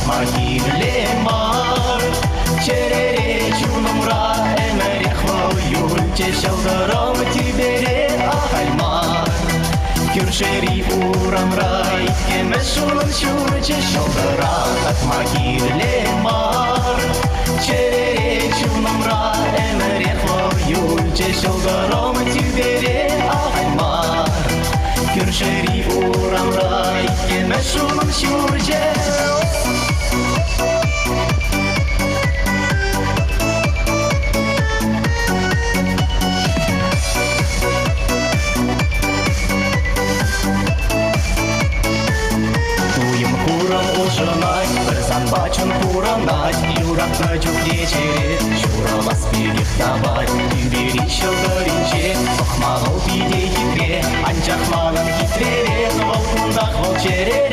Татма кирлӗ мар. Чӗрере, чунӑмра ӗмӗрех вӑл юлчӗ ҫӑлтӑрӑм тӳпере ахаль мар. Кӳршӗри урамра иккӗмӗш унӑн ҫурчӗ ҫӑлтӑра татма кирлӗ мар. Чӗрере, чунӑмра ӗмӗрех вӑл юлчӗ ҫӑлтӑрӑм тӳпере ахаль мар. Кӳршӗри урамра иккӗмӗш унӑн ҫурчӗ. Туйӑм курӑм улшӑнать, пӗр санпа чун пурӑнать, юратнӑ чухне чӗре ҫурӑлас пекех тапать. Тӳпери ҫӑлтӑрӗнче пӑхма вӑл питӗ хитре, анчах манӑн хитререх вӑл кунтах вӑл чӗрере.